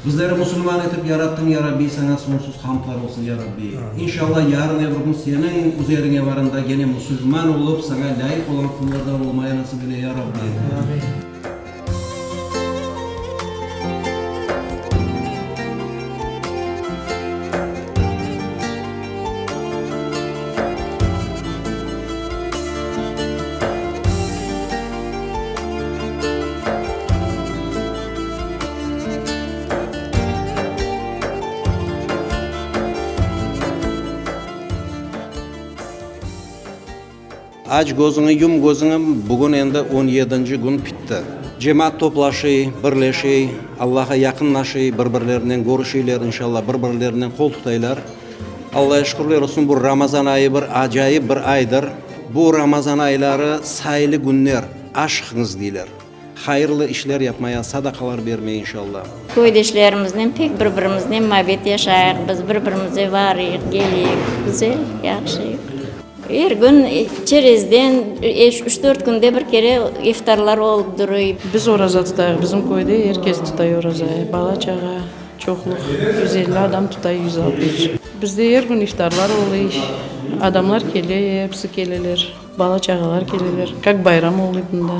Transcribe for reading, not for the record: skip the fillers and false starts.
Bizleri musulman etip yarattıñ, ya Rabbi, Saña soñsuz hamdlar olsun, ya Rabbi. İnşallah, yarın ebir kün Seniñ üzeriñe varında gene musulman olıp, Saña lâyıq olan qullardan olmaya nasip eyle, ya Rabbi. Aç közüñi, yum közüñi, bugün endi on yedinci kün pitti. Cemaat toplaşıy, birleşiy, Allağa yaqınlaşıy, bir-birlerinen körüşiyler, inşallah, bir-birlerinen qol tutaylar. Allağa şükürler olsun, bu Ramazan ayı bir acayip bir aydır. Bu Ramazan ayları sayılı künler, aşıqıñız, deyler. Hayırlı işler yapmaya, sadaqalar bermeye inşallah. Köydeşlerimiznen pek bir-birimiznen muabbet yaşayıq, biz bir-birimize varıyıq, keleyik, güzel, yahşı. Er kün çerezden, üç-dört künde bir kere iftarlar olıp duruy. Biz oraza tutayıq, bizim köyde er kes tutay orazayı, bala-çağa, çoqluq, 150 adam tutay, 160. Bizde er kün iftarlar oluy, adamlar kele, episi keleler, bala-çağalar keleler, kak bayram oluy bunda.